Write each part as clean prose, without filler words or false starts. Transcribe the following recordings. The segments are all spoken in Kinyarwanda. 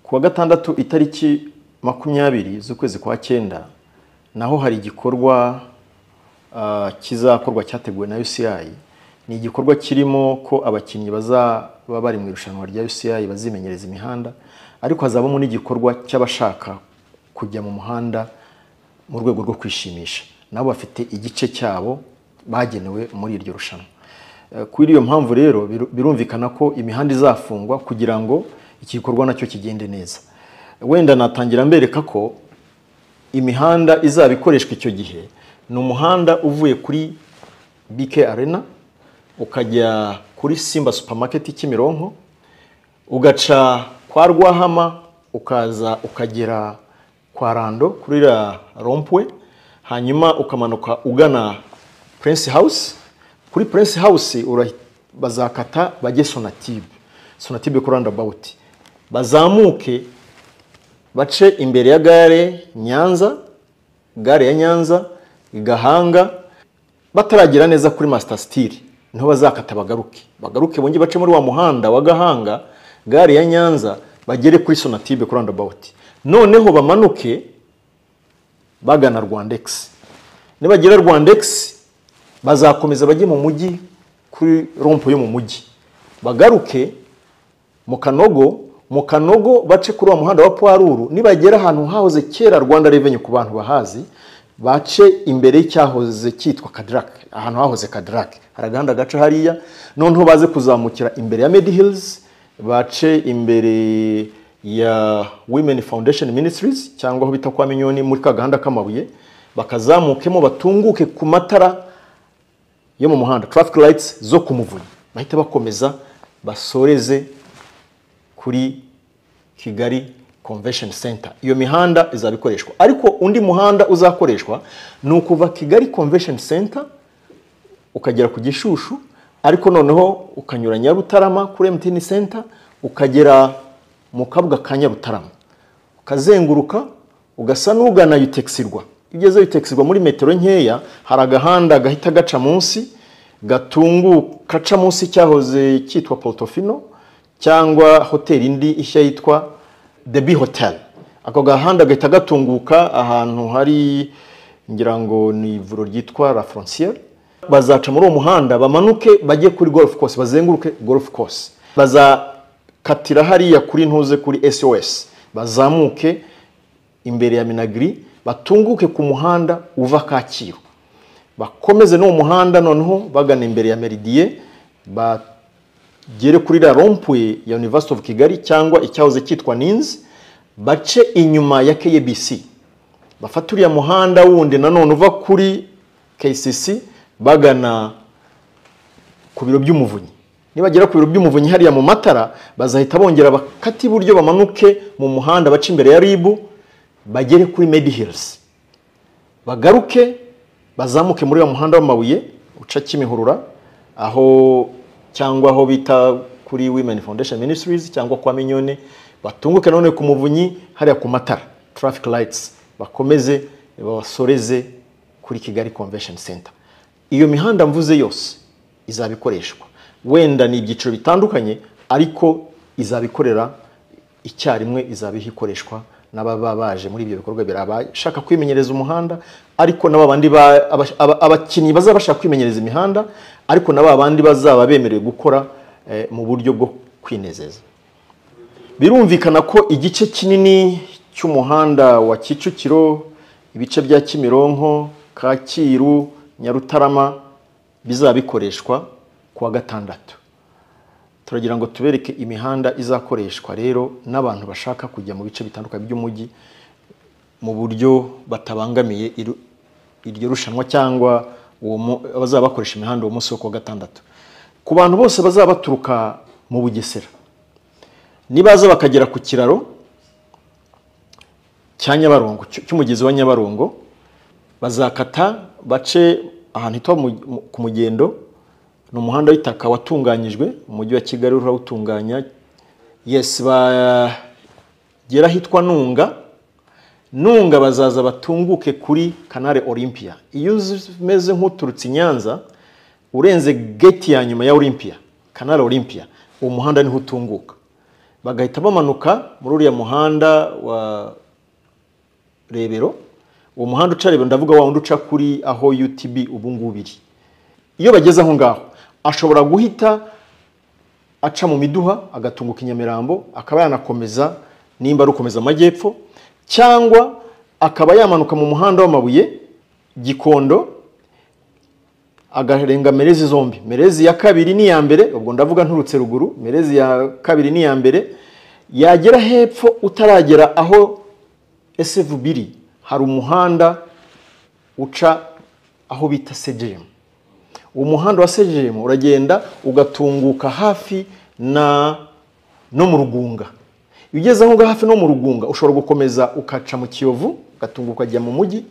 Ku wa gatandatu itariki 20 z'ukwezi kwa 9 naho hari igikorwa kizakorwa cyateguwe na UCI. Ni igikorwa kirimo ko abakinnyi bazaba bari mu irushanwa rya UCI bazimenyereza imihanda, ariko hazabamo n'igikorwa cy'abashaka kujya mu muhanda mu rwego rwo kwishimisha, nabo bafite igice cyabo bagenewe muri iryo rushanwa. Kuri iyo mpamvu rero birumvikana ko imihanda izafungwa kugira ngo iki gikorwa nacyo kigende neza. Wenda natangira mbereka ko imihanda izaba ikoreshwa icyo gihe ni umuhanda uvuye kuri BK Arena ukajya kuri Simba Supermarket Kimironko, ugaca kwa Rwahama, ukaza ukagera kwa Rando kuri la Rompwe, hanyuma ukamanuka ugana Prince House. Kuri Prince House bazakata bajye Sonatube, Sonatube ku roundabout, bazamuke bace imbere ya gare Nyanza, gare ya Nyanza Gahanga, bataragera neza kuri Master Steel niho bazakata bagaruke bonge bace muri wa muhanda wa Gahanga gare ya Nyanza bagere kuri Sonatube ku roundabout, noneho bamanuke bagana Rwandex. Nibagera Rwandex bazakomeza bajye mu mujyi kuri rompo yo mu mujyi, bagaruke mu Kanogo bace kuri wa muhanda wa Poiruru. Nibagera ahantu hahoze kera Rwanda Revenue ku bantu bahazi, bace imbere y'icyahoze cyitwa Kadrak, ahantu hahoze Kadrak hari agahanda gaca hariya, noneho baze kuzamukira imbere ya Medi Hills, bace imbere ya Women Foundation Ministries cyangwa aho bita kwa Minyoni muri ka gahanda k'amabuye, bakazamukemo batunguke ku matara yo mu muhanda, traffic lights zo ku Muvunyi, bahita bakomeza basoreze kuri Kigali Convention Center. Iyo mihanda izaba ikoreshwa, ariko undi muhanda uzakoreshwa ni ukuva Kigali Convention Center ukagera ku Gishushu, ariko noneho ukanyura Nyarutarama kuri MTN Center, ukagera mu Kabuga ka Nyarutarama, ukazenguruka ugasa n'ugana Utexirwa. Ugeze Utexirwa muri metero nkeya hari agahanda gahita gaca munsi, gatunguka gaca munsi cyahoze cyitwa Portofino cyangwa hoteli indi ishya yitwa The B Hotel. Ako gahanda gahita gatunguka ahantu hari ngira ngo ni ivuriro ryitwa La Frontière. Bazaca muri uwo muhanda bamanuke bajye kuri golf course, bazenguruke golf course, bazakatira hariya kuri ntuze kuri SOS, bazamuke imbere ya Minagri, batunguke ku muhanda uva Kacyiru, bakomeze n'uwo muhanda noneho bagana imbere ya Meridien, bagere kuri la Rompwe ya University of Kigali cyangwa icyahoze cyitwa Ninzi, bace inyuma ya KBC, bafate uriya muhanda wundi nanone uva kuri KCC bagana ku biro by'Umuvunyi. Nibagera ku biro by'Umuvunyi hariya mu matara, bazahita bongera bakati iburyo bamanuke mu muhanda bace imbere ya RIB, bagere kuri Medi Hills, bagaruke bazamuke muri wa muhanda w'amabuye uca Kimihurura aho cyangwa aho bita kuri Women Foundation Ministries cyangwa kwa Minyone, batunguke none ku Muvunyi hariya ku matara traffic lights, bakomeze basoreze kuri Kigali Convention Center. Iyo mihanda mvuze yose izabikoreshwa, wenda ni ibyiciro bitandukanye, ariko izabikorera icyarimwe, izabihikoreshwa n'ababa baje muri ibyo bikorwa birabashaka kwimenyereza umuhanda, ariko n'abandi abakinnyi bazaba bashaka kwimenyereza imihanda, ariko n'abandi bazaba bemerewe gukora mu buryo bwo kwinezeza. Birumvikana ko igice kinini cy'umuhanda wa Kicukiro, ibice bya Kimironko, Kacyiru, Nyarutarama bizabikoreshwa ku wa gatandatu. Turagira ngo tubereke imihanda izakoreshwa rero n'abantu bashaka kujya mu bice bitandukanye by'umujyi mu buryo batabangamiye iryo rushanwa cyangwa bazaba bakoresha imihanda uwo munsi wo ku wa gatandatu. Ku bantu bose bazaba baturuka mu Bugesera, nibaza bakagera ku kiraro cya Nyabarongo, cy'umugezi wa Nyabarongo, bazakata bace ahantu hitwa ku Mugendo. Ni umuhanda w'itaka watunganyijwe, umujyi wa Kigali urawutunganya. Yes, bagera hitwa Nunga. Nunga bazaza batunguke kuri Canal Olympia. Iyo umeze nk'uturutse i Nyanza urenze gate ya nyuma ya Olympia, Canal Olympia, uwo muhanda niho utunguka. bagahita bamanuka muri uriya muhanda wa Rebero. Uwo muhanda uca Rebero, ndavuga wa wundi uca kuri aho UTB ubu ngubu iri. Iyo bageze aho ngaho ashobora guhita aca mu Miduha agatunguka i Nyamirambo, akaba yanakomeza nimba ari ukomeza amajyepfo, cyangwa akaba yamanuka mu muhanda w'amabuye Gikondo agarenga Merezi zombi, Merezi ya kabiri n'iya mbere, ubwo ndavuga nturutse ruguru, Merezi ya kabiri n'iya mbere, yagera hepfo utaragera aho SVB iri, hari umuhanda uca aho bita CGM. Uwo muhanda wa CGM uragenda ugatunguka hafi na no mu Rugunga. Iyo ugeze aho ngaho hafi no mu Rugunga ushobora gukomeza ukaca mu Kiyovu ugatunguka ukajya mu mujyi,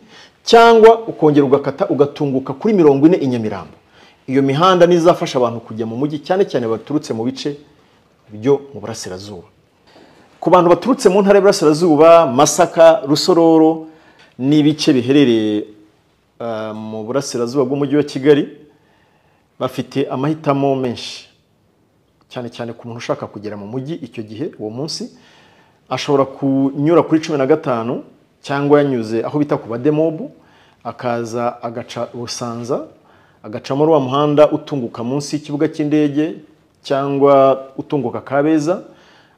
cyangwa ukongera ugakata ugatunguka kuri 40 i Nyamirambo. Iyo mihanda nizafasha abantu kujya mu mujyi, cyane cyane baturutse mu bice byo mu Burasirazuba. Ku bantu baturutse mu ntara y'Iburasirazuba, Masaka, Rusororo n'ibice biherereye mu Burasirazuba bw'umujyi wa Kigali, bafite amahitamo menshi, cyane cyane ku muntu ushaka kugera mu mujyi icyo gihe uwo munsi ashobora kunyura kuri 15 cyangwa yanyuze aho bita ku Bademobu, akaza agaca Busanza, agaca muri wa muhanda utunguka munsi y'ikibuga cy'indege cyangwa utunguka Kabeza,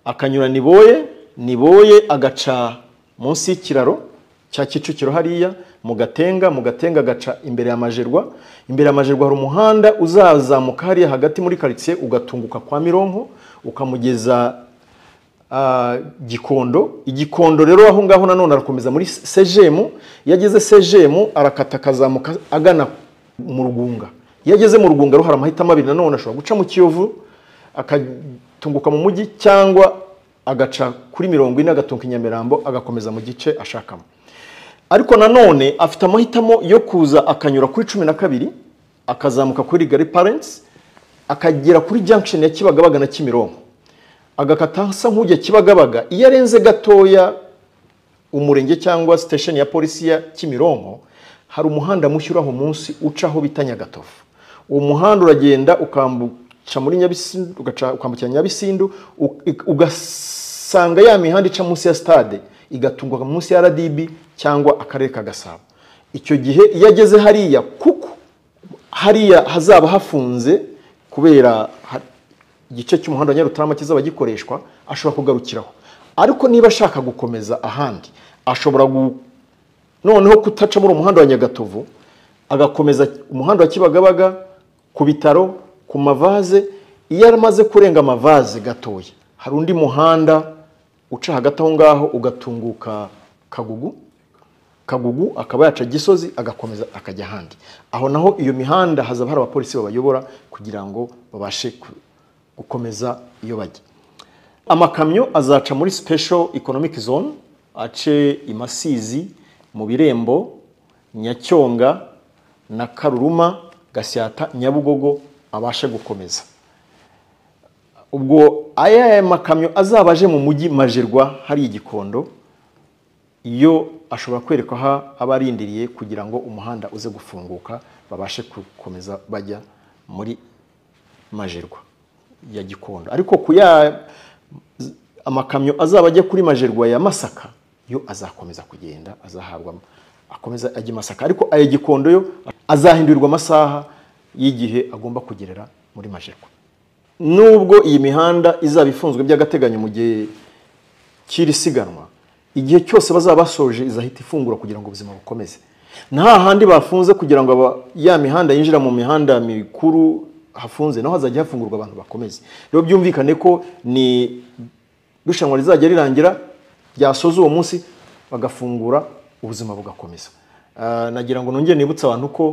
akanyura Niboye, Niboye agaca munsi y'ikiraro cya Kicukiro hariya mu Gatenga, mu Gatenga agaca imbere ya Majerwa, imbere ya Majerwa hari umuhanda uzazamuka hariya hagati muri quartier ugatunguka kwa Mironko ukamugeza Gikondo. Igikondo rero aho ngaho nanone arakomeza muri CGM, yageze CGM arakata akazamuka agana mu Rugunga. Yageze mu Rugunga rero hari amahitamo abiri nanone, ashobora guca mu Kiyovu akatunguka mu mujyi, cyangwa agaca kuri 40 agatunga i Nyamirambo agakomeza mu gice ashakamo. Ariko nanone afite amahitamo yo kuza akanyura kuri 12 akazamuka kuri Gary Parents akagera kuri junction ya Kibagabaga na Kimironko, agakata asa nk'ujya Kibagabaga. Iyo arenze gatoya umurenge cyangwa station ya polisi ya Kimironko, hari umuhanda mushya uraho munsi ucaho bita Nyagatovu. Uwo muhanda uragenda ukambuka muri Nyabisindu, ugaca ukambukira Nyabisindu, ugasanga ya mihanda ica munsi ya stade igatungwa munsi ya RDB cyangwa akarere ka Gasabo. Icyo gihe iyo ageze hariya, kuko hariya hazaba hafunze kubera igice cy'umuhanda wa Nyarutarama kizaba gikoreshwa, ashobora kugarukiraho. Ariko niba ashaka gukomeza ahandi, ashobora noneho kutaca muri umuhanda wa Nyagatovu, agakomeza umuhanda wa Kibagabaga ku bitaro, ku Mavaze. Iyo amaze kurenga Mavaze gatoya, hari undi muhanda uca hagati aho ngaho ugatunguka Kagugu, Kagugu akaba yaca Gisozi agakomeza akajya ahandi. Aho naho iyo mihanda hazaba hari abapolisi babayobora kugira ngo babashe gukomeza iyo bajya. Amakamyo azaca muri Special Economic Zone, ace i Masizi, mu Birembo, Nyacyonga na Karuruma, Gasyata, Nyabugogo, abashe gukomeza. Ubwo aya makamyo azaba aje mu mujyi Majerwa hari Igikondo, iyo ashobora kwerekwa aho abarindiriye kugira ngo umuhanda uze gufunguka babashe gukomeza bajya muri Majerwa ya Gikondo. Ariko kuya amakamyo azaba ajya kuri Majerwa ya Masaka yo azakomeza kugenda, azahabwa akomeza ajya Masaka. Ariko aya Gikondo yo azahindurirwa amasaha y'igihe agomba kugerera muri Majerwa. Nubwo iyi mihanda izaba ifunzwe by'agateganyo mu gihe cy'iri siganwa, igihe cyose bazaba basoje izahita ifungura kugira ngo ubuzima bukomeze. Nta handi bafunze kugira ngo ya mihanda yinjira mu mihanda mikuru hafunze, naho hazajya hafungurwa abantu bakomeze. Rero byumvikane ko ni rushanwa rizajya rirangira ryasoza uwo munsi bagafungura ubuzima bugakomeza. Nagira ngo nongere nibutse abantu ko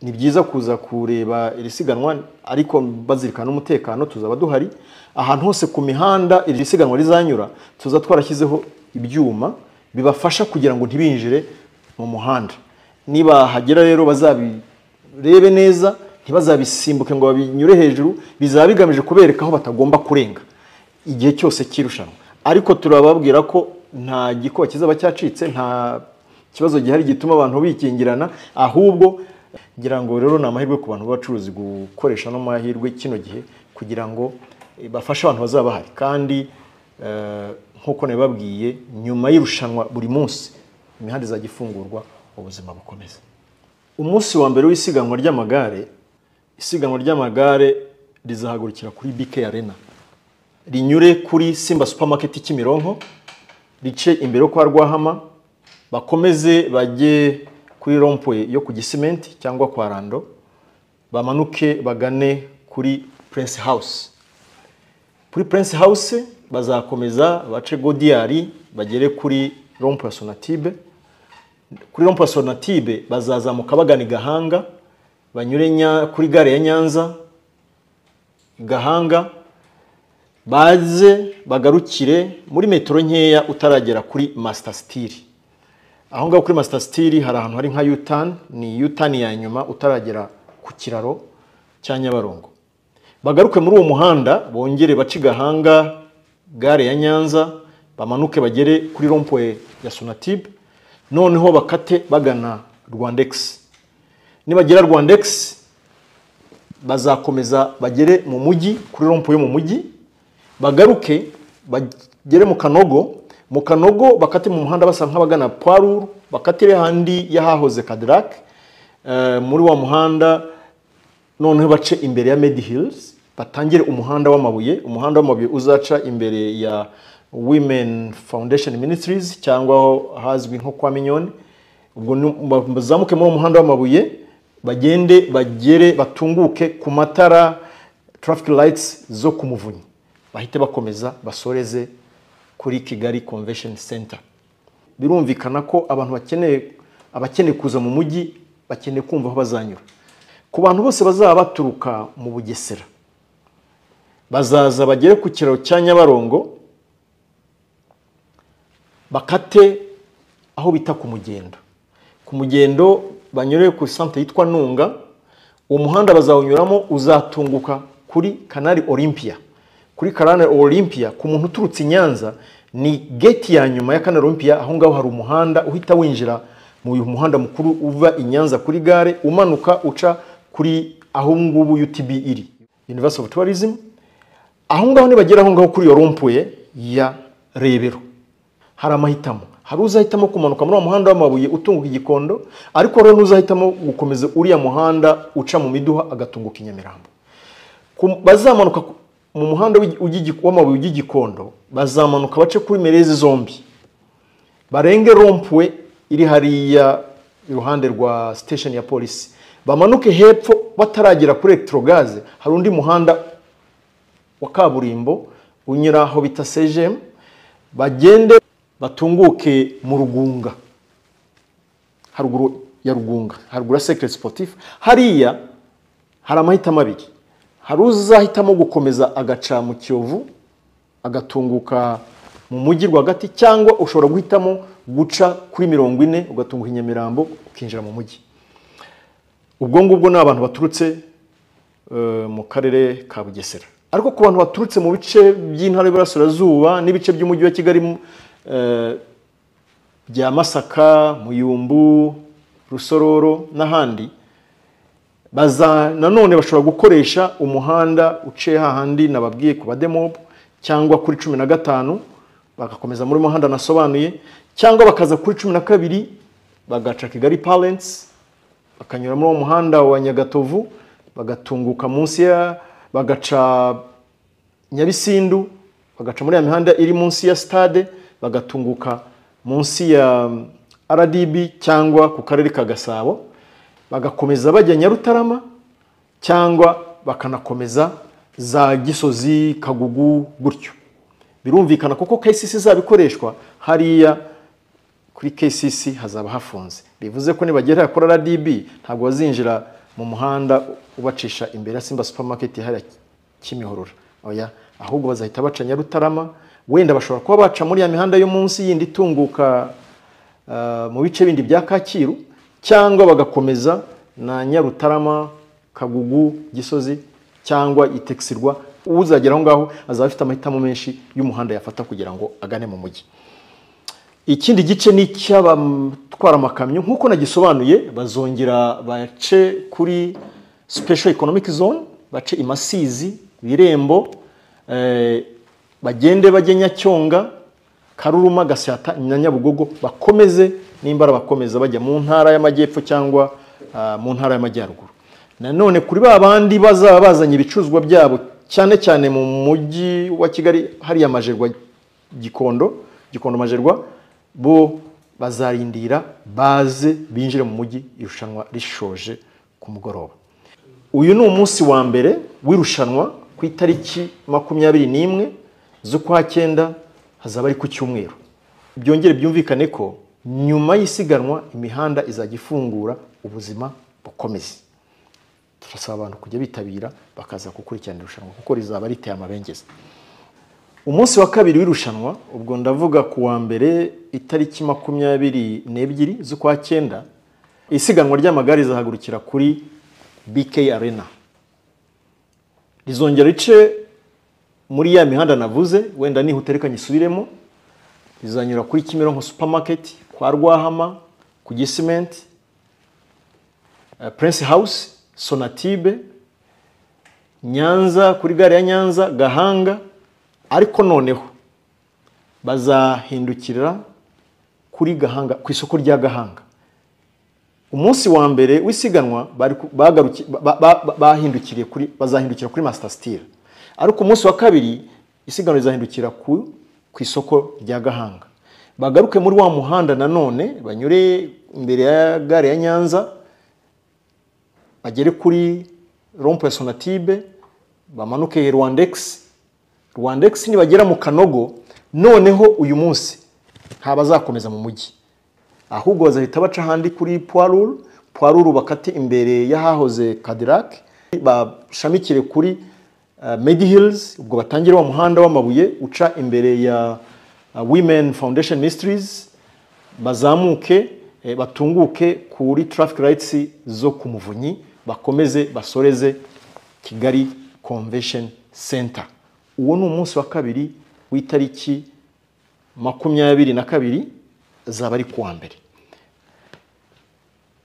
ni byiza kuza kureba iri siganwa, ariko bazirikana n'umutekano. Tuzaba duhari ahantu hose ku mihanda iri siganwa rizanyura, tuza twarashyizeho ibyuma bibafasha kugira ngo ntibinjire mu muhanda. Niba hagera rero bazabirebe neza, ntibazabisimbuke ngo babinyure hejuru, bizaba bigamije kubereka aho batagomba kurenga igihe cyose cy'irushanwa. Ariko turababwira ko nta gikuba kizaba cyacitse, nta kibazo gihari gituma abantu bikingirana, ahubwo ngira ngo rero ni amahirwe ku bantu b'abacuruzi gukoresha no mahirwe kino gihe kugira ngo bafashe abantu bazaba bahari. Kandi nk'uko nabibabwiye, nyuma y'irushanwa buri munsi imihanda izajya ifungurwa, ubuzima bukomeza. Umunsi wa mbere w'isiganwa ry'amagare, isiganwa ry'amagare rizahagurukira kuri BK Arena, rinyure kuri Simba Supermarket Kimironko, rice imbere yo kwa Rwahama, bakomeze bajye kuri rond-point yo ku Gisimenti cyangwa kwa Rando, bamanuke bagane kuri Prince House. Kuri Prince House bazakomeza bace Godiyari bagere kuri rond-point Sonatube. Kuri rond-point Sonatube bazazamuka bagana i Gahanga, banyure kuri gare ya Nyanza Gahanga, baze bagarukire muri metero nkeya utaragera kuri Master Steel. Aho ngaho kuri Master Steel hari ahantu hari nka U-turn, ni U-turn ya nyuma utaragera ku kiraro cya Nyabarongo. Bagaruke muri uwo muhanda bongere bace Gahanga gare ya Nyanza, bamanuke bagere kuri rond-point ya Sonatube, noneho bakate bagana Rwandex. Nibagera Rwandex bazakomeza bagere mu mujyi kuri rond-point yo mu mujyi, bagaruke bagere mu Kanogo, mu Kanogo bakate mu muhanda basa nk'abagana Poirur, bakatire handi yahahoze Cadillac, muri wa muhanda, noneho bace imbere ya Medi Hills, batangire umuhanda w'amabuye. Umuhanda w'amabuye uzaca imbere ya Women Foundation Ministries cyangwa hazwi nko kwa Mignone. Ubwo bazamuke muri umuhanda w'amabuye bagende bagere batunguke ku matara traffic lights zo ku Muvunyi, bahite bakomeza basoreze kuri Kigali Convention Center. Birumvikana ko abantu abakeneye kuza mu mujyi bakeneye kumva aho bazanyura. Ku bantu bose bazaba baturuka mu Bugesera bazaza bagere ku kiraro cya Nyabarongo, bakate aho bita ku Mugendo. Ku Mugendo banyure ku centre yitwa Nunga, uwo muhanda bazawunyuramo uzatunguka kuri Canal Olympia. Kuri Canal Olympia ku muntu uturutse i Nyanza ni gate ya nyuma ya Canal Olympia. Aho ngaho hari umuhanda uhita winjira mu muhanda mukuru uva i Nyanza kuri gare, umanuka uca kuri aho ngubu UTB iri, University of Tourism. Aho ngaho nibagera aho ngaho kuri iyo rond-point ya Rebero hari amahitamo. Hari uzahitamo kumanuka muri uwo muhanda w'amabuye utunguka Igikondo, ariko rero n'uzahitamo gukomeza uriya muhanda uca mu Miduha agatunguka i Nyamirambo. Bazamanuka mu muhanda w'amabuye ujya Igikondo, bazamanuka bace kuri Merezi zombi, barenge rond-point iri hariya iruhande rwa station ya polisi, bamanuke hepfo bataragera kuri Electrogaze, hari undi muhanda wa kaburimbo unyura aho bita CGM, bagende batunguke mu Rugunga, haruguru ya Rugunga, haruguru ya Secret Sportif. Hariya hari amahitamo abiri. Hari uzahitamo gukomeza agaca mu Kiyovu agatunguka mu mujyi rwagati, cyangwa ushobora guhitamo guca kuri 40 ugatunguka i Nyamirambo ukinjira mu mujyi. Ubwo ngubwo ni abantu baturutse mu karere ka Bugesera. Ariko ku bantu baturutse mu bice by'intara y'Iburasirazuba n'ibice by'umujyi wa Kigali bya Masaka, Muyumbu, Rusororo n'ahandi, baza nanone bashobora gukoresha umuhanda uciye hahandi nababwiye ku Bademob, cyangwa kuri 15 bagakomeza muri muhanda nasobanuye, cyangwa bakaza kuri 12 bagaca Kigali Parents, bakanyura muri uwo muhanda wa Nyagatovu, bagatunguka munsi ya, bagaca Nyabisindu, bagaca muri ya mihanda iri munsi ya stade, bagatunguka munsi ya RDB cyangwa ku karere ka Gasabo, bagakomeza bajya Nyarutarama, cyangwa bakanakomeza za Gisozi, Kagugu gutyo. Birumvikana kuko KCC izabikoreshwa hariya kuri KCC hazaba hafunze. Bivuze ko nibagera kuri RDB ntabwo bazinjira mu muhanda ubacisha imbere ya Simba Supermarket hariya Kimihurura. Oya, ahubwo bazahita baca Nyarutarama, wenda bashobora kuba baca muri ya mihanda yo munsi yindi itunguka mu bice bindi bya Kacyiru, cyangwa bagakomeza na Nyarutarama, Kagugu, Gisozi cyangwa Itexirwa. Uzagera aho ngaho azaba afite amahitamo menshi y'umuhanda yafata kugira ngo agane mu mujyi. Ikindi gice ni cy'abatwara amakamyo nkuko nagisobanuye, bazongera bace kuri Special Economic Zone, bace i Masizi, Birembo, Bagende bajye Nyacyonga, Karuruma, Gasyata na Nyabugogo, bakomeze nimba bakomeza bajya mu ntara y'amajyepfo cyangwa mu ntara y'amajyaruguru. Nanone kuri ba bandi bazaba bazanye ibicuruzwa byabo cyane cyane mu mujyi wa Kigali hariya Majerwa, Gikondo, Gikondo Majerwa, bo bazarindira baze binjire mu mujyi irushanwa rishoje ku mugoroba. Uyu ni umunsi wa mbere w'irushanwa ku itariki 21 z'ukwa 9, hazaba ari ku cyumweru. Byongere byumvikane ko nyuma y'isiganwa imihanda izajya ifungura, ubuzima bukomeze. Turasaba abantu kujya bitabira bakaza gukurikirana irushanwa kuko rizaba riteye amabengeza. Umunsi wa kabiri w'irushanwa, ubwo ndavuga ku wa mbere itariki 22 z'ukwa 9, isiganwa ry'amagare rizahagurukira kuri BK Arena. Rizongera rice muri ya mihanda navuze, wenda nihutereka nyisubiremo. Rizanyura kuri Kimironko Supermarket, kwa Rwahama, ku Gisimenti, Prince House, Sonatibe, Nyanza, kuri gare ya Nyanza, Gahanga. Ariko noneho bazahindukira kuri Gahanga, ku isoko rya Gahanga. Umunsi wa mbere w'isiganwa bahindukiriye kuri, bazahindukira kuri Master Steel. Ariko umunsi wa kabiri isiganwa rizahindukira ku isoko rya Gahanga. Bagaruke muri wa muhanda nanone banyure imbere ya gare ya Nyanza, bagere kuri rond-point Sonatibe, bamanuke Rwandex. Rwandex nibagera mu Kanogo, noneho uyu munsi ntabazakomeza mu mujyi, ahubwo bazahita baca ahandi kuri Poirur, Poirur bakate imbere y'ahahoze Cadillac, bashamikire kuri Medi Hills, ubwo batangire wa muhanda w'amabuye uca imbere ya Women Foundation Ministries, bazamuke batunguke kuri traffic lights zo ku Muvunyi, bakomeze basoreze Kigali Convention Center. Uwo ni umunsi wa kabiri w'itariki 22, zaba ari kuwa mbere.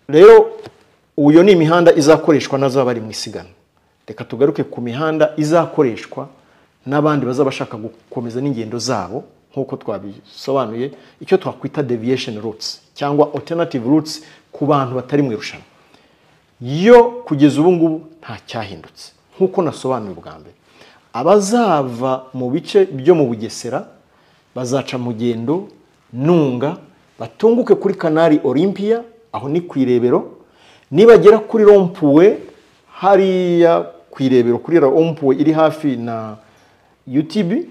Rero uyo ni imihanda izakoreshwa n'azaba ari mu isiganwa. Reka tugaruke ku mihanda izakoreshwa n'abandi bazabashaka gukomeza n'ingendo zabo, nk'uko twabisobanuye, icyo twakwita deviation routes cyangwa alternative routes ku bantu batari mu irushanwa. Yo kugeza ubu ngubu nta cyahindutse nk'uko nasobanuye ubwa mbere. Abazava mu bice byo mu Bugesera bazaca Mugendo, Nunga, batunguke kuri Canal Olympia, aho ni ku Irebero. Nibagera kuri Rompuwe, hariya ku Irebero, kuri Rompuwe iri hafi na UTB,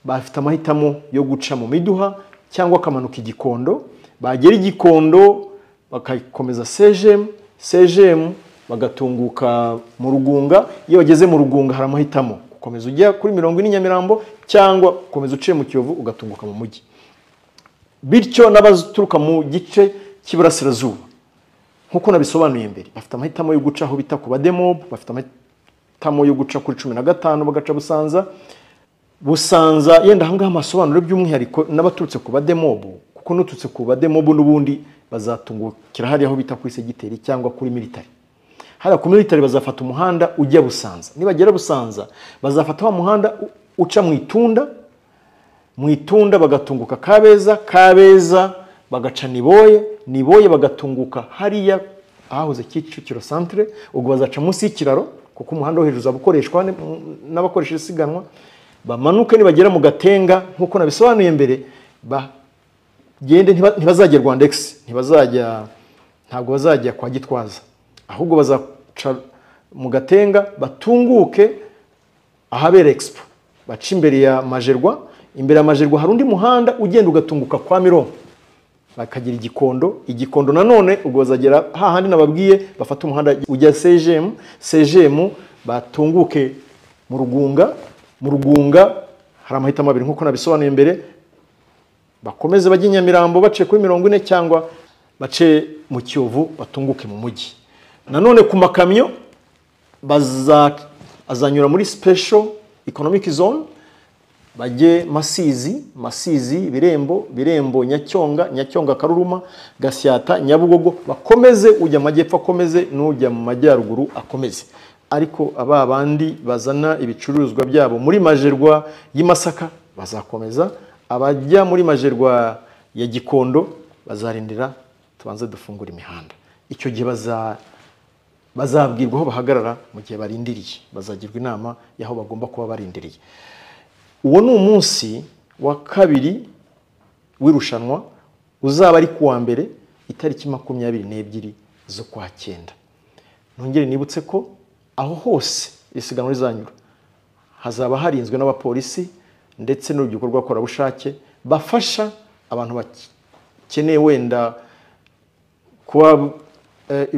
bafite amahitamo yo guca mu Miduha cyangwa akamanuka Igikondo. Bagera Igikondo bakakomeza CGM, CGM bagatunguka mu Rugunga. Iyo bageze mu Rugunga hari amahitamo gukomeza ujya kuri 40 Nyamirambo cyangwa gukomeza uciye mu Kiyovu ugatunguka mu mujyi. Bityo n'abaturuka mu gice cy'iburasirazuba nkuko nabisobanuye mbere, bafite amahitamo yo guca aho bita ku Bademob, bafite amahitamo yo guca kuri 15 bagaca Busanza. Busanza yenda ahangaha amasobanuro by'umwihariko n'abaturutse ku Bademob, kuko n'uturutse ku Bademob n'ubundi bazatungukira hariya aho bita kuri Segiteri cyangwa kuri Military. Hariya ku Military bazafata umuhanda ujya Busanza. Nibagera Busanza bazafata wa muhanda uca mu Itunda, mu Itunda bagatunguka Kabeza, Kabeza bagaca Niboye, Niboye bagatunguka hariya ahahoze Kicukiro Centre. Ubwo bazaca munsi y'ikiraro kuko umuhanda wo hejuru uzabukoreshwa n'abakoresha isiganwa. Bamanuke nibagera mu Gatenga nkuko nabisobanuye mbere, bagende ntibazajya Rwandex, ntibazajya, ntabwo bazajya kwa Gitwaza, ahubwo bazaca mu Gatenga batunguke ahabera Expo, baca imbere ya Majerwa. Imbere ya Majerwa hari undi muhanda ugenda ugatunguka kwa Mironko, bakagira Igikondo. Igikondo nanone ubwo bazagera hahandi nababwiye, bafata umuhanda ujya CGM, CGM batunguke mu Rugunga. Mu Rugunga hari amahitamo abiri nkuko nabisobanuye mbere, bakomeze bajye Nyamirambo bace kuri 40 cyangwa bace mu Kiyovu batunguke mu mujyi. Nanone ku makamyo azanyura muri Special Economic Zone, bajye Masizi, Masizi, Birembo, Birembo, Nyacyonga, Nyacyonga, Karuruma, Gasyata, Nyabugogo, bakomeze ujya amajyepfo akomeze n'ujya mu majyaruguru akomeze. Ariko aba bandi bazana ibicuruzwa byabo muri Majerwa y'Imasaka bazakomeza, abajya muri Majerwa ya Gikondo bazarindira tubanze dufungura imihanda. Icyo gihe bazabwirwa aho bahagarara mu gihe barindiriye, bazagirwa inama y'aho bagomba kuba barindiriye. Uwo ni umunsi wa kabiri w'irushanwa, uzaba ari kuwa mbere itariki 22 z'ukwa cyenda. Nongere nibutse ko aho hose isiganwa rizanyura hazaba harinzwe n'abapolisi ndetse n'urubyiruko rw'abakorerabushake bafasha abantu bakeneye wenda kuba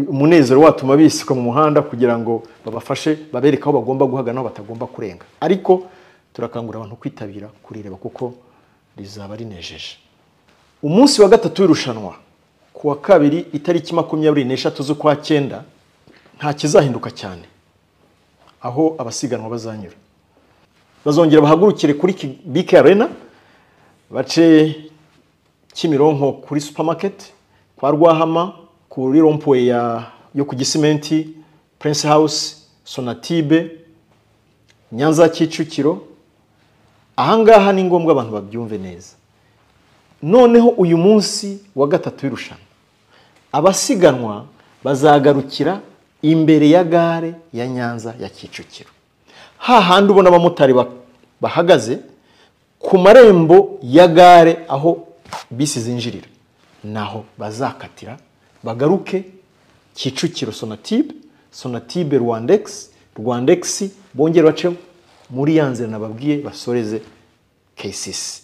umunezero watuma bisuka mu muhanda, kugira ngo babafashe babereke aho bagomba guhagarara n'aho batagomba kurenga. Ariko turakangurira abantu kwitabira kurireba kuko rizaba rinejeje. Umunsi wa gatatu w'irushanwa kuwa kabiri itariki 23 z'ukwa cyenda nta kizahinduka cyane aho abasiganwa bazanyura. Bazongera bahagurukire kuri BK Arena, bace Kimironko kuri supermarket, kwa Rwahama, kuri rompoye yo ku Gisimenti, Prince House, Sonatibe, Nyanza Kicukiro. Ahangaha ni ngombwa abantu babyumve neza. Noneho uyu munsi wa gatatu w'irushanwa abasiganwa bazagarukira imbere ya gare ya Nyanza ya Kicukiro, hahandi ubona abamotari bahagaze ku marembo ya gare aho bisi zinjirira, naho bazakatira bagaruke Kicukiro Sonatibe, Sonatibe Rwandex, Rwandex bongere bace muri ya nzira nababwiye basoreze KCC.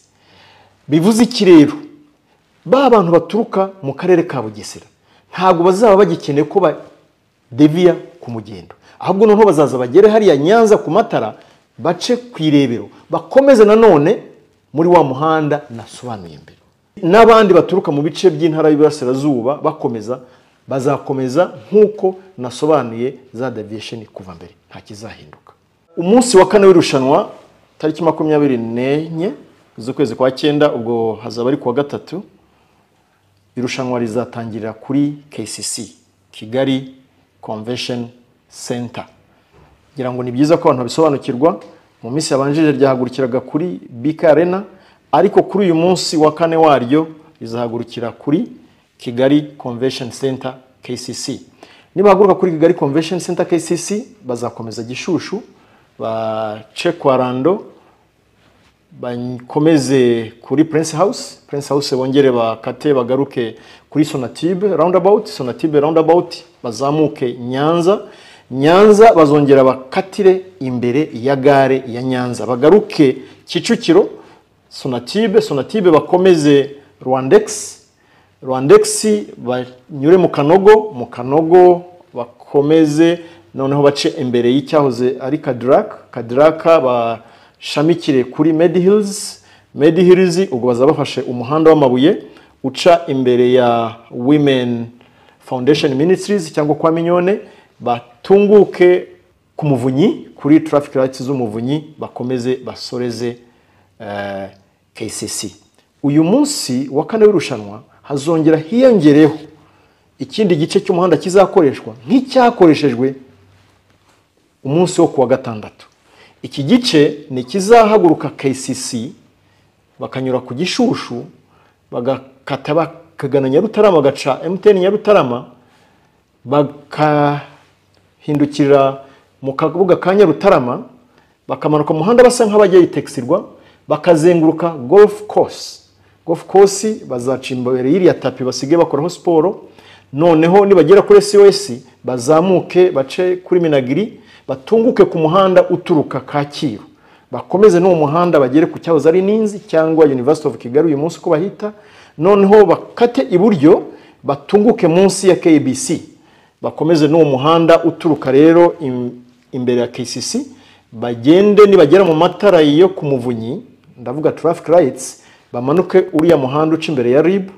Bivuze iki rero? Ba bantu baturuka mu karere ka Bugesera ntabwo bazaba bagikeneye ko badeviya ku mugendo, ahubwo noneho bazaza bagere hariya Nyanza ku matara, bace ku Irebero, bakomeze nanone muri wa muhanda nasobanuye mbere. N'abandi baturuka mu bice by'intara y'Iburasirazuba bakomeza, bazakomeza nk'uko nasobanuye za deviation kuva mbere, nta kizahinduka. Umunsi wa kane w'irushanwa tariki 24 z'ukwezi kwa cyenda, ubwo hazaba ari kuwa gatatu, irushanwa rizatangirira kuri KCC, Kigali Convention Center. Ngira ngo ni byiza ko abantu babisobanukirwa. Mu minsi yabanjije ryahagurukiraga kuri BK Arena, ariko kuri uyu munsi wa kane waryo rizahagurukira kuri Kigali Convention Center KCC. Nibahaguruka kuri Kigali Convention Center KCC bazakomeza Gishushu, bace kwa Rando, bakomeze kuri Prince House, Prince House bongere bakate bagaruke kuri Sonatibe roundabout, Sonatibe roundabout bazamuke Nyanza, Nyanza bazongera bakatire imbere ya gare ya Nyanza, bagaruke Kicukiro, Sonatibe, Sonatibe bakomeze Rwandex, Rwandex banyure mu Kanogo, mu Kanogo bakomeze noneho bace imbere y'icyahoze ari Kadraka, Kadraka bashamikire kuri Medihills, Medihills ubwo bazabafashe umuhanda w'amabuye uca imbere ya Women Foundation Ministries cyangwa kwa Mignone, batunguke ku Muvunyi kuri traffic lights z'Umuvunyi, bakomeze basoreze KCC. Uyu munsi wa kane w'irushanwa hazongera hiyongereho ikindi gice cy'umuhanda kizakoreshwa nk'icyakoreshejwe umunsi wo kuwa gatandatu. Iki gice ni kizahaguruka KCC bakanyura ku Gishushu, bagakata bakagana Nyarutarama, bagaca MTN Nyarutarama, bakahindukira mu kabuga ka Nyarutarama, bakamanuka muhanda basa nk'abajya Itexirwa, bakazenguruka golf course. Golf course bazaca imbere y'iriya tapi basige bakoraho siporo, noneho nibagera kuri SOS bazamuke bace kuri Minagiri, batunguke ku muhanda uturuka Kacyiru, bakomeze n'uwo muhanda bagere ku cyahoze ari Ninzi cyangwa University of Kigali uyu munsi uko bahita, noneho bakate iburyo batunguke munsi ya KBC, bakomeze n'uwo muhanda uturuka rero imbere ya KCC, bagende nibagera mu matara yo ku Muvunyi, ndavuga traffic lights, bamanuke uriya muhanda uca imbere ya RIB,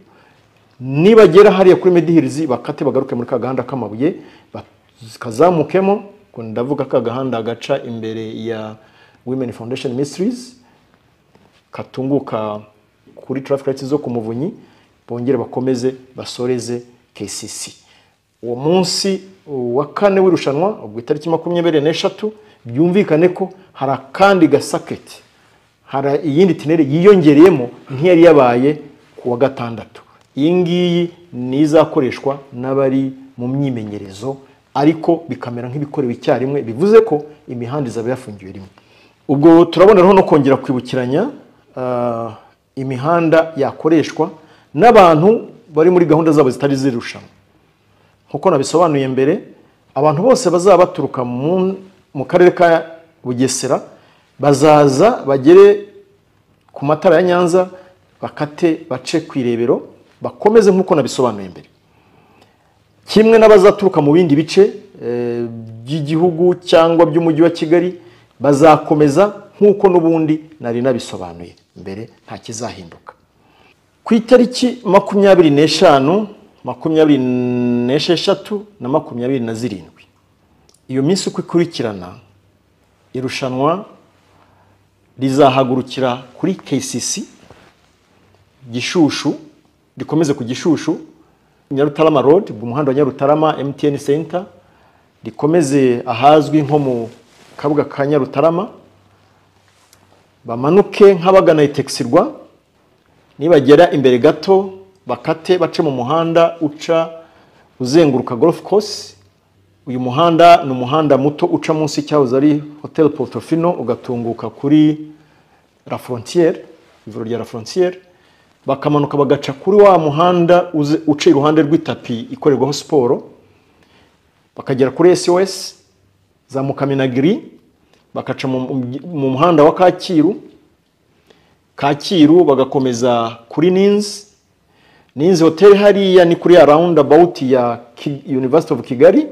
nibagera hariya kuri Medihirizi bakate bagaruke muri ka gahanda k'amabuye bakazamukemo, ndavuga ka gahanda gaca imbere ya Women Foundation Ministries katunguka kuri traffic lights zo ku Muvunyi, bongere bakomeze basoreze KCC. Uwo munsi wa kane w'irushanwa, ubwo itariki 23, byumvikane ko hari akandi gasaketi, hari iyindi tinere yiyongereyemo nk'iyari yabaye ku wa gatandatu. Iyi ngiyi ni izakoreshwa n'abari mu myimenyerezo, ariko bikamera nk'ibikorewe icyarimwe, bivuze ko imihanda izaba yafungiwe rimwe. Ubwo turaboneraho no kongera kwibukiranya imihanda yakoreshwa n'abantu bari muri gahunda zabo zitari zirushanwa. Nkuko nabisobanuye mbere, abantu bose bazaba baturuka mu karere ka Bugesera bazaza bagere ku matara ya Nyanza, bakate bace ku Irebero, bakomeze nkuko nabisobanuye mbere. Kimwe n'abazaturuka mu bindi bice by'igihugu cyangwa by'umujyi wa Kigali bazakomeza nkuko n'ubundi nari nabisobanuye mbere, nta kizahinduka. Ku itariki 25, 26 na 27, iyo minsi uko ikurikirana, irushanwa rizahagurukira kuri KCC Gishushu, rikomeze ku Gishushu, Nyarutarama Road, umuhanda wa Nyarutarama, MTN Center, rikomeze ahazwi nko mu kabuga ka Nyarutarama, bamanuke nk'abagana Itexirwa, nibagera imbere gato bakate bace mu muhanda uca uzenguruka golf course. Uyu muhanda ni umuhanda muto uca munsi cyahoze ari Hotel Portofino, ugatunguka kuri La Frontière, ivuriro rya La Frontière, bakamanuka bagaca kuri wa muhanda uca iruhande rw'itapi ikorerwaho siporo, bakagera kuri SOS za Mukaminagiri, bakaca mu muhanda wa Kacyiru, Kacyiru bagakomeza kuri Ninzi, Ninzi Hotel hariya ni kuri ya roundabout ya University of Kigali,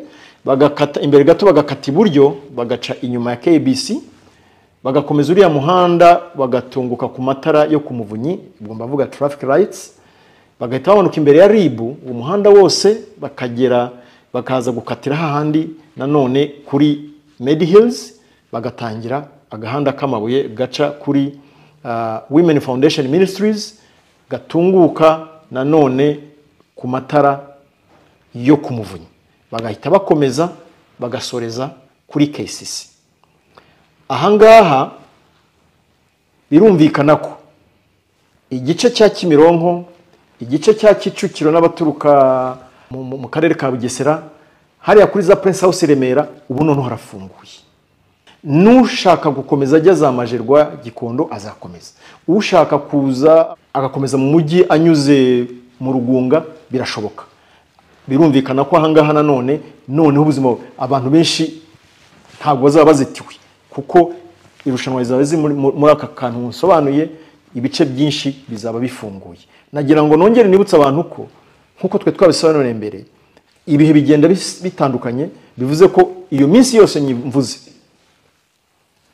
bagakata imbere gato bagakata iburyo bagaca inyuma ya KBC, bagakomeza uriya muhanda bagatunguka ku matara yo ku Muvunyi, ubwo mbavuga traffic lights, bagahita bamanuka imbere ya RIB, uwo muhanda wose bakagera bakaza gukatira hahandi nanone kuri Medi Hills, bagatangira agahanda k'amabuye gaca kuri Women Foundation Ministries, gatunguka nanone ku matara yo ku Muvunyi, bagahita bakomeza bagasoreza kuri KCC. Ahangaha birumvikana ko igice cya Kimironko, igice cya Kicukiro n'abaturuka mu karere ka Bugesera hariya kuri za Prince House Remera, ubu noneho harafunguye. Nushaka gukomeza ajya za Majerwa Gikondo azakomeza, ushaka kuza agakomeza mu mujyi anyuze mu Rugunga birashoboka. Birumvikana ko ahangaha nanone noneho ubuzima abantu benshi ntabwo bazaba bazitiwe, kuko irushanwa rizaba ziri muri aka kantu nsobanuye, ibice byinshi bizaba bifunguye. Nagira ngo nongere nibutse abantu ko nkuko twe twabisobanuriye mbere, ibihe bigenda bitandukanye, bivuze ko iyo minsi yose mvuze,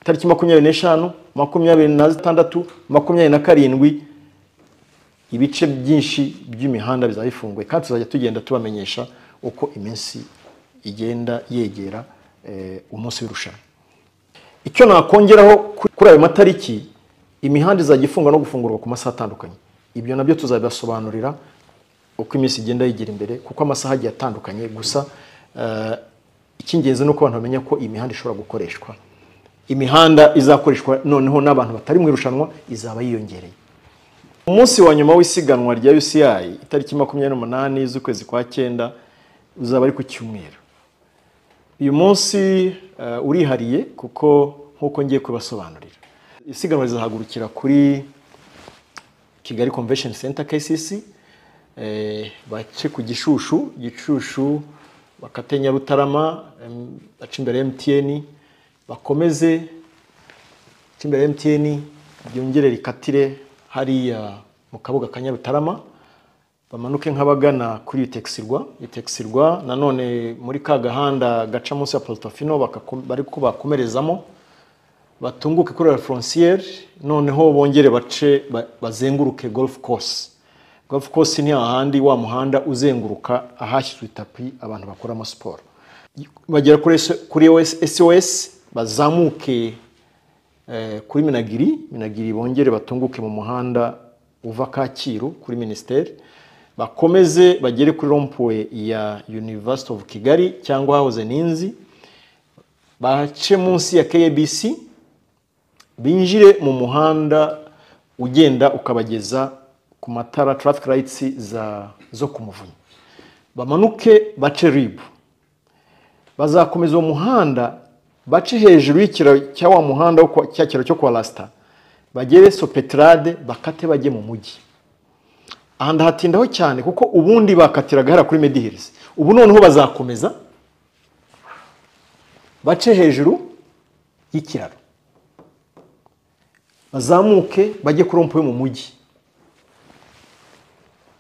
tariki 25, 26, 27, ibice byinshi by'imihanda bizaba bifunguye, kandi tuzajya tugenda tubamenyesha uko iminsi igenda yegera umunsi w'irushanwa. Icyo nakongeraho kuri ayo matariki, imihanda izajya ifungwa no gufungurwa ku masaha atandukanye. Ibyo nabyo tuzabibasobanurira uko iminsi igenda yigira imbere, kuko amasaha agiye atandukanye. Gusa icy'ingenzi ni uko abantu bamenya ko imihanda ishobora gukoreshwa. Imihanda izakoreshwa noneho n'abantu batari mu irushanwa izaba yiyongereye. Umunsi wa nyuma w'isiganwa rya UCI, itariki 28 z'ukwezi kwa 9, uzaba ari ku cyumweru. Uyu munsi urihariye kuko nkuko ngiye kubasobanurira, isiganwa rizahagurukira kuri Kigali Convention Center KCC, bace ku Gishushu, Gishushu bakate Nyarutarama, bace imbere ya MTN, bakomeze imbere ya MTN, byongere rikatire hariya mu kabuga ka Nyarutarama, bamanuke nk'abagana kuri Itexirwa, Itexirwa nanone muri ka gahanda gaca munsi ya Portofino bari ko bakomerezamo, batunguke kuri La Frontière, noneho bongere bace bazenguruke golf course. Golf course ni ahandi wa muhanda uzenguruka ahashyizwe itapi abantu bakoramo siporo. Bagera kuri SOS, bazamuke kuri Minagiri, Minagiri bongere batunguke mu muhanda uva Kacyiru kuri Ministeri, Bakomeze bagere kuri rond-point ya University of Kigali cyangwa hahoze Ninzi, bace munsi ya KBC, binjire mu muhanda ugenda ukabageza ku matara traffic lights zo ku Muvunyi, bamanuke bace RIB, bazakomeza uwo muhanda bace hejuru y'ikiraro cya wa muhanda cya kiraro cyo kwa Rasta, bagere Sopetrade, bakate bajye mu mujyi. Aha ndahatindaho cyane kuko ubundi bakatiraga hariya kuri Medi Hills, ubu noneho bazakomeza bace hejuru y'ikiraro, bazamuke bajye kuri rond-point mu mujyi.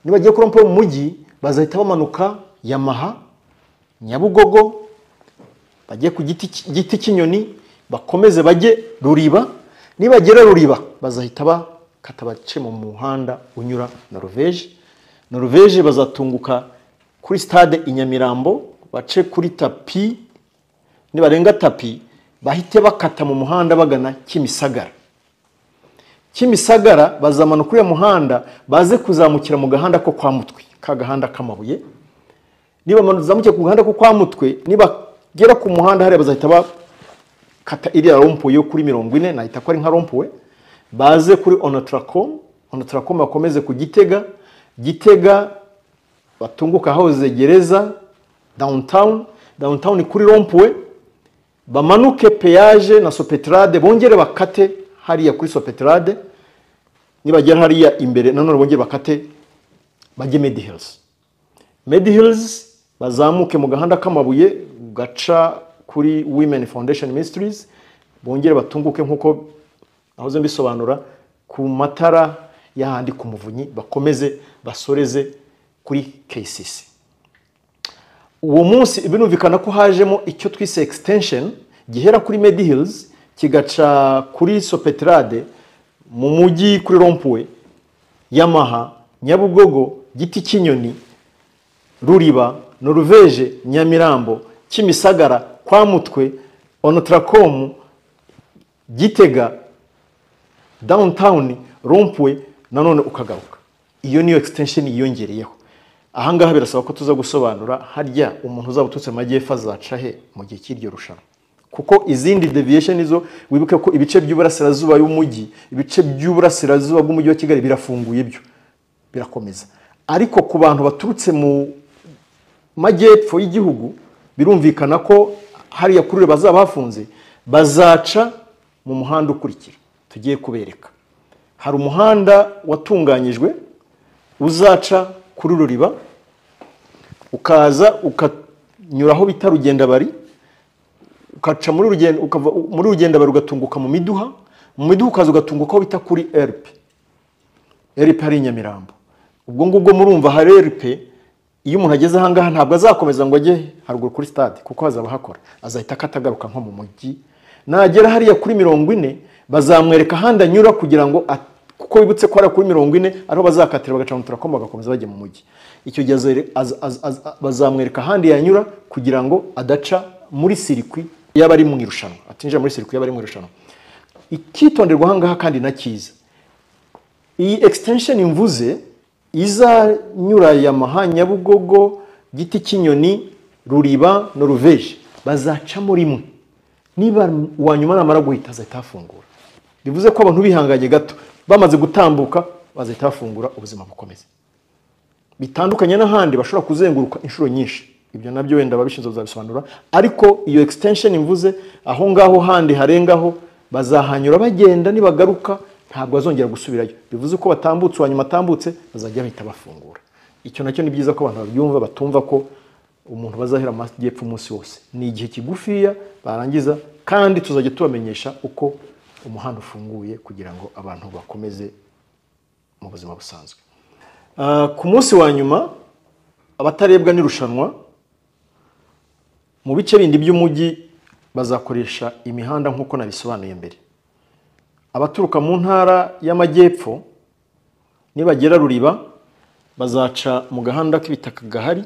Nibagiye kuri rond-point mu mujyi bazahita bamanuka Yamaha, Nyabugogo, bajye ku giti cy'inyoni, bakomeze bajye Ruriba. Nibagera Ruriba bazahita bakata bace mu muhanda unyura Norvège. Norvège bazatunguka kuri stade i Nyamirambo, bace kuri tapi, nibarenga tapi bahite bakata mu muhanda bagana Kimisagara. Kimisagara bazamanuka uriya muhanda baze kuzamukira mu gahanda ko kwa Mutwe, ka gahanda k'amabuye. Niba bazamukiye ku gahanda ko kwa Mutwe, nibagera ku muhanda hariya bazahita bakata iriya rond-point yo kuri 40, nahita ko ari nka rond-point, baze kuri Onatracom, Onatracom bakomeze ku Gitega, Gitega batunguka hahoze gereza downtown, downtown kuri rond-point, bamanuke peage na Sopetrade, bongere bakate hariya kuri Sopetrade. Nibagera hariya imbere nanone bongere bakate bajye Medi Hills. Medi Hills bazamuke mu gahanda k'amabuye gaca kuri Women Foundation Ministries, bongere batunguke nkuko nahoze mbisobanura ku matara y'ahandi ku Muvunyi, bakomeze basoreze kuri KCC. Uwo munsi binumvikana ko hajemo icyo twise extension gihera kuri Medi Hills kigaca kuri Sopetrade mu mujyi kuri rond-point, Yamaha, Nyabugogo, Giti cy'inyoni, Ruriba, Norvège, Nyamirambo, Kimisagara, kwa Mutwe, Onatracom, Gitega, downtown, rond-point, nanone ukagaruka. Iyo niyo extension yiyongereyeho. Ahangaha birasaba ko tuza gusobanura harya umuntu uzaba uturutse mu majyepfo azaca he mu gihe cy'iryo rushanwa, kuko izindi deviation izo wibuke ko ibice by'uburasirazuba y'umujyi, ibice by'uburasirazuba bw'umujyi wa Kigali birafunguye, byo birakomeza. Ariko ku bantu baturutse mu majyepfo y'igihugu birumvikana ko hariya kuri bazaba bafunze, bazaca mu muhanda ukurikira tugiye kubereka. Hari umuhanda watunganyijwe uzaca kuri Ruriba, ukaza ukanyura aho bita Rugendabari, ukaca muri Rugenda, ukava muri Rugendabari ugatunguka mu Miduha, mu Miduha ukaza ugatunguka aho bita kuri RP. RP ari Nyamirambo. Ubwo ngubwo murumva hari RP, iyo umuntu ageze aha ngaha ntabwo azakomeza ngo ajye haruguru kuri stade kuko hazaba hakora, azahita akatagaruka nko mu mujyi. Nagera hariya kuri 40 bazamwereka ahandi anyura kugira ngo kuko wibutse ko hariya kuri 40 ariho bazakatira bagaca mu Onatracom bagakomeza bajya mu mujyi. Icyo gihe bazamwereka ahandi yanyura kugira ngo adaca muri circuit y'abari mu irushanwa, atinjira muri circuit y'abari mu irushanwa. Icyitonderwa aha ngaha kandi na cyiza, iyi extension imvuze izanyura Yamaha, Nyabugogo, Giti cy'inyoni, Ruriba, Norvège, bazacamo rimwe. Niba uwanyuma namara guhita azahita afungura. Bivuze ko abantu bihanganye gato bamaze gutambuka bazahita bafungura, ubuzima bukomeze. Bitandukanye n'ahandi bashobora kuzenguruka inshuro nyinshi, ibyo nabyo wenda ababishinzwe bazabisobanura. Ariko iyo extension imvuze aho ngaho handi harengaho bazahanyura bagenda, nibagaruka ntabwo bazongera gusubirayo. Bivuze ko batambutse, uwanyuma atambutse bazajya bahita bafungura. Icyo nacyo ni byiza ko abantu babyumva, batumva ko umuntu bazahera amajyepfo umunsi wose. Ni igihe kigufiya barangiza, kandi tuzajya tubamenyesha uko umuhanda ufunguye kugira ngo abantu bakomeze mu buzima busanzwe. Ku munsi wa nyuma abatarebwa n'irushanwa mu bice bindi by'umujyi bazakoresha imihanda nk'uko nabisobanuye mbere. Abaturuka mu ntara y'amajyepfo nibagera Ruriba bazaca mu gahanda k'ibitaka gahari,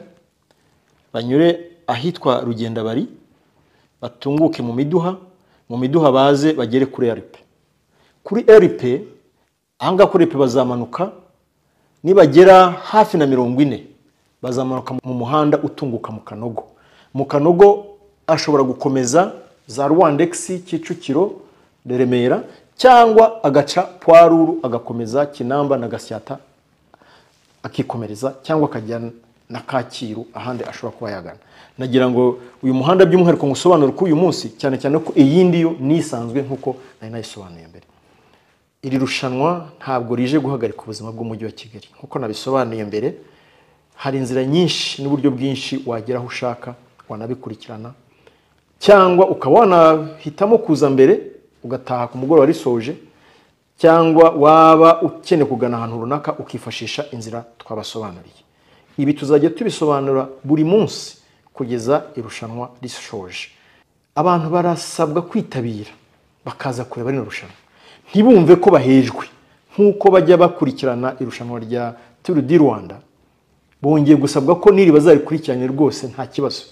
banyure ahitwa Rugendabari, batunguke mu Miduha, mu Miduha baze bagere kuri RP. Kuri RP, ahangaha kuri RP bazamanuka Nibagera hafi na 40 bazamanuka mu muhanda utunguka mu Kanogo. Mu Kanogo ashobora gukomeza za Rwandex, Kicukiro, Remera, cyangwa agaca Poiruru agakomeza Kinamba na Gasyata akikomereza, cyangwa akajya na Kacyiru ahandi ashobora kuba yagana. Nagira ngo uyu muhanda by'umwihariko ngusobanure ko uyu munsi, cyane cyane ko iyindi yo nisanzwe nkuko nari nayisobanuye mbere. Iri rushanwa ntabwo rije guhagarika ubuzima bw'umujyi wa Kigali nkuko nabisobanuye mbere. Hari inzira nyinshi n'uburyo bwinshi wagera aho ushaka, wanabikurikirana, cyangwa ukaba wanahitamo kuza mbere ugataha ku mugoroba risoje, cyangwa waba ukeneye kugana ahantu runaka ukifashisha inzira twabasobanuriye. Ibi tuzajya tubisobanura buri munsi kugeza irushanwa rishoje. Abantu barasabwa kwitabira bakaza kureba rino rushanwa, ntibumve ko bahejwe nk'uko bajya bakurikirana irushanwa rya Tour du Rwanda. Bongeye gusabwa ko niri bazarikurikirane rwose nta kibazo,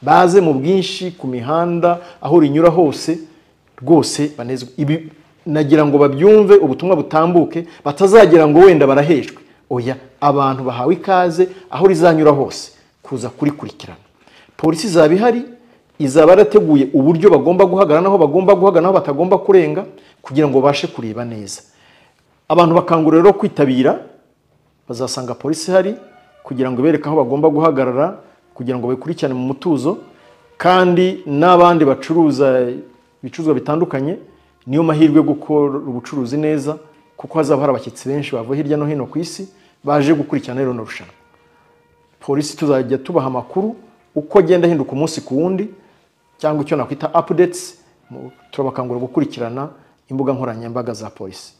baze mu bwinshi ku mihanda aho rinyura hose rwose banezwe. Ibi nagira ngo babyumve, ubutumwa butambuke, batazagira ngo wenda barahejwe. Oya, abantu bahawe ikaze aho rizanyura hose kuza kurikurikirana. Polisi izaba ihari, izaba yarateguye uburyo bagomba guhagarara naho bagomba guhagarara naho batagomba kurenga, kugira ngo babashe kureba neza. Abantu bakangurira rero kwitabira, bazasanga polisi ihari kugira ngo bereke aho bagomba guhagarara, kugira ngo bakurikirane mu mutuzo. Kandi n'abandi bacuruza ibicuruzwa bitandukanye, niyo mahirwe yo gukora ubucuruzi neza, kuko hazaba hari abashyitsi benshi bavuye hirya no hino ku isi baje gukurikirana rino rushanwa. Polisi tuzajya tubaha amakuru uko agenda ahinduka umunsi ku wundi, cyangwa icyo nakwita updates. Turabakangurira gukurikirana imbuga nkoranyambaga za polisi.